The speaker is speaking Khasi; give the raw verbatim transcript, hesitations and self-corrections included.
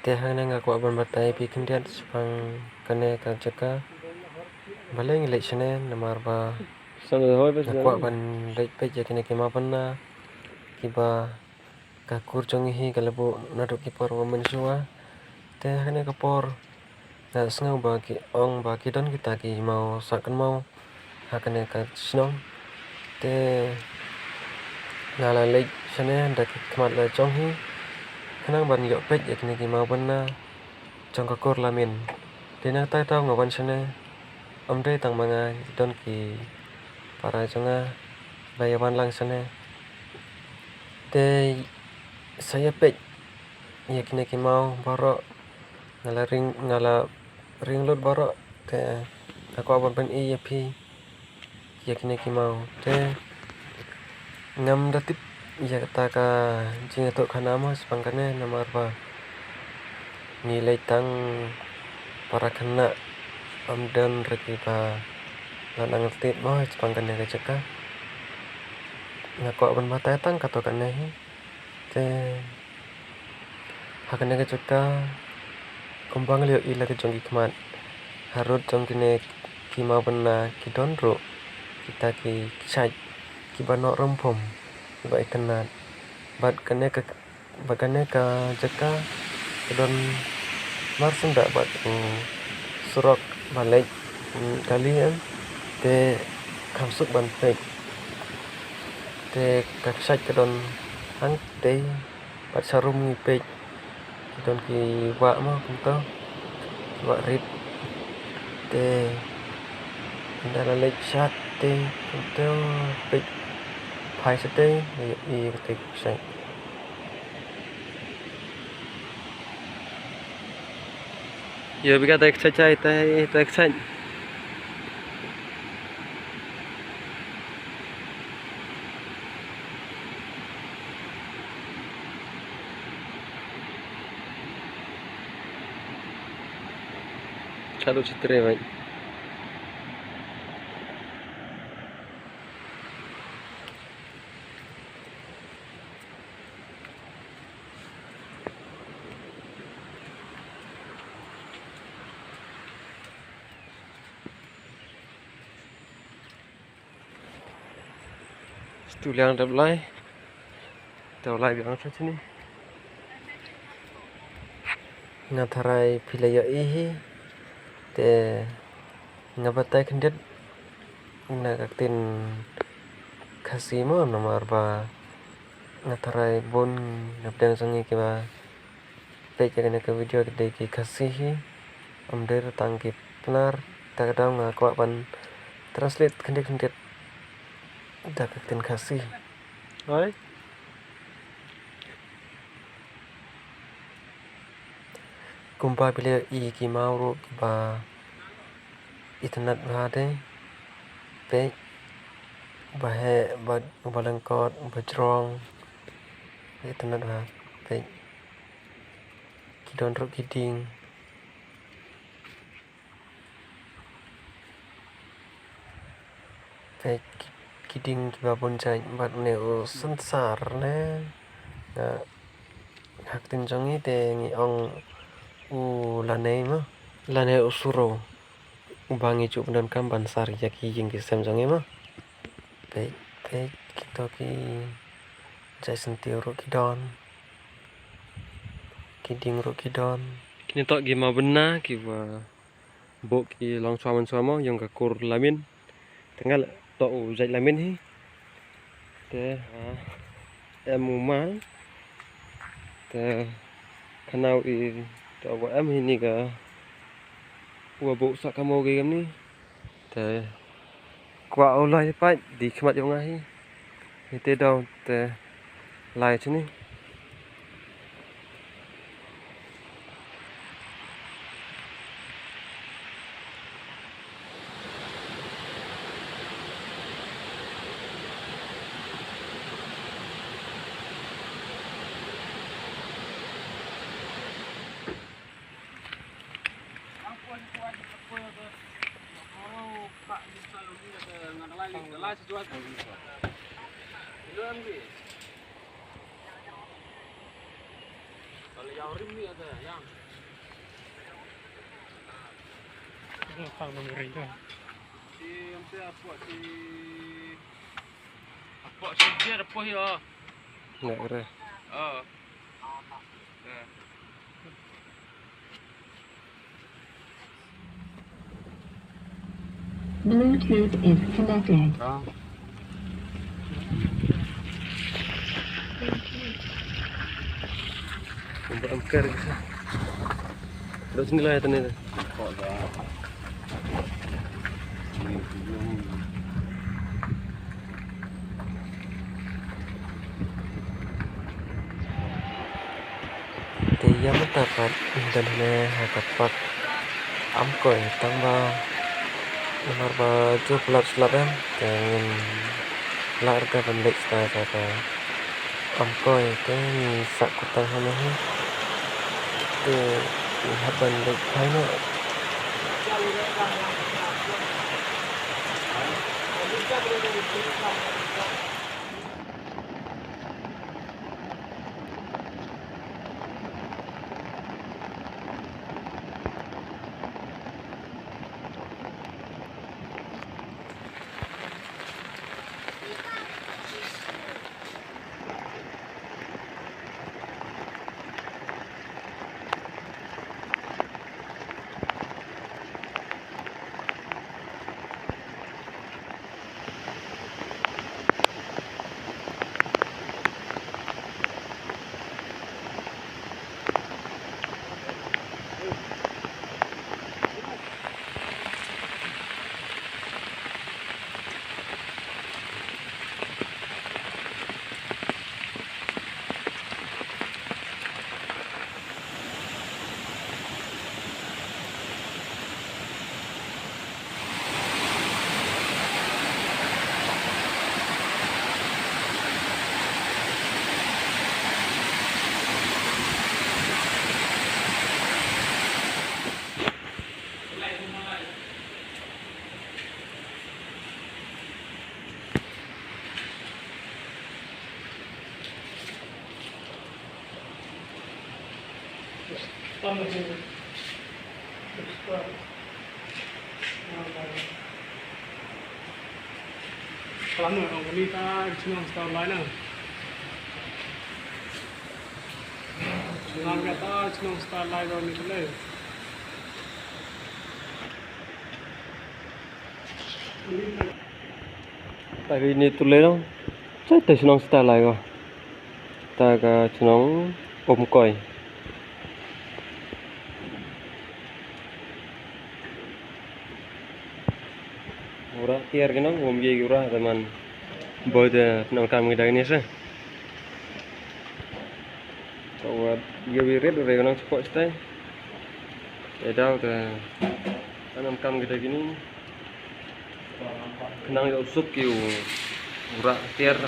Te hangne nga kwah ban batai phi khyndiat shaphang kane ka jaka. Balei ngi leit shane namar ba nga kwah ban leit peit ïa kine ki mawbynna kiba ka kur jong ngi hi ka la buh naduh ki por ba mynshuwa. Te ha kane ka por nga sngew ba ki ong ba ki don kita ki maw sah kynmaw ha kane ka shnong. Te nga la leit shane da ki khmat la jong hi khnang ban ïoh peit ïa kine ki mawbynna jong ka kur Lamin. Te nangta nga wan shane, ym dei tang ma nga, don ki para jong nga ba ïa wan lang shane. Te sa ïa peit ïa kine ki maw baroh, nga la ring, nga la ring lut baroh, te nga kwah ban pyni ïa phi ïa kine ki maw. Te ngam da tip ïa kata ka jingïathuh khana mo shaphang kane namar ba ngi leit tang para khynnah, ym don ruh kiba la nang tied mo shaphang kane ka jaka. Nga kwah ban batai tang kato kane hi. Te ha kane ka jaka kumba ngi la ïohi la ki jong ki khmat, harud jong kine ki mawbynna ki don ruh kita ki kshaid kiba noh rymphum kiba itynnad. Bad kane ka, bad kane ka jaka ka don mar syndah bad u surok ba leit, mm, kali em, te kham suk ban peit. Te ka kshaid ka don hangtei bad sharum ngi peit ki don ki wah mo kumto, ki wah rit. Te ynda la leit shatei kumto peit phai shatei ïa kata ka kshaid. Ïa bika ta exercise, ta, ta exercise. Chalo chitre bhai. Stu liang dap lai. Dap lai biang sa sini. Nga tharai phi la ïohi hi. Te nga batai khyndiat na ka ktien Khasi mo namar ba nga tharai bun na pdeng jong ngi kiba peit ïa kane ka video ki dei ki Khasi hi. Ym dei tang ki Pnar, ta ka daw nga kwah ban translate khyndiat khyndiat da ka ktien Khasi. Oi. Kumba phi la ïohi ki maw ruh kiba itynnad bha de. Peit, ba heh, ba, ba lyngkot, ba jrong. Itynnad bha, peit. Ki don ruh ki dieng. Peit ki, ki dieng kiba bun jait bad une u synsar ne. Nga, ha ktien jong ngi te ngi ong u lane mo. Lane u suro. Uba ngi ju pyndonkam ban sar ïa ki ïing ki sem jong ngi mo. Peit, peit kito ki jait syntiew ruh ki don. Ki dieng ruh ki don. Kine to ki mawbynna kiba buh ki longshuwa manshuwa mo jong ka kur Lamin. Te nga la to u jait Lamin hi. Te, ah, em u mal. Te khana u i to wa em hi ni ka wa buh sa ka mo ki kam ni. Te kwah u lai pat di khmat yong nga hi. Hi te daw te lai chini. Ngai re. Bluetooth is connected. Kumba em ker gitu. Terus nilai tadi. Te ïa mynta pat don hangne ha ka park Amkoi, tang ba namar ba ju palat slap em, te ngin lah ruh ban leit sha ka Amkoi, te ngi sah kut tang hangne hi. Te ngi hap ban leit phai noh. Khlem no, ong kane ta chnong Star Line na. Nang kata chnong Star Line ong kane. Ta kane tu lei long. Sa ta chnong Star Line ko. Ta ka chnong Umkoi. Ura tiar ki nong, um ye ura teman. Boy te nong kam ki dang ni se. Ka wat ye wi ret ure nong spot stai. Edal te nong kam ki dang ni. Khnang ïoh suk ïa u rah tiar.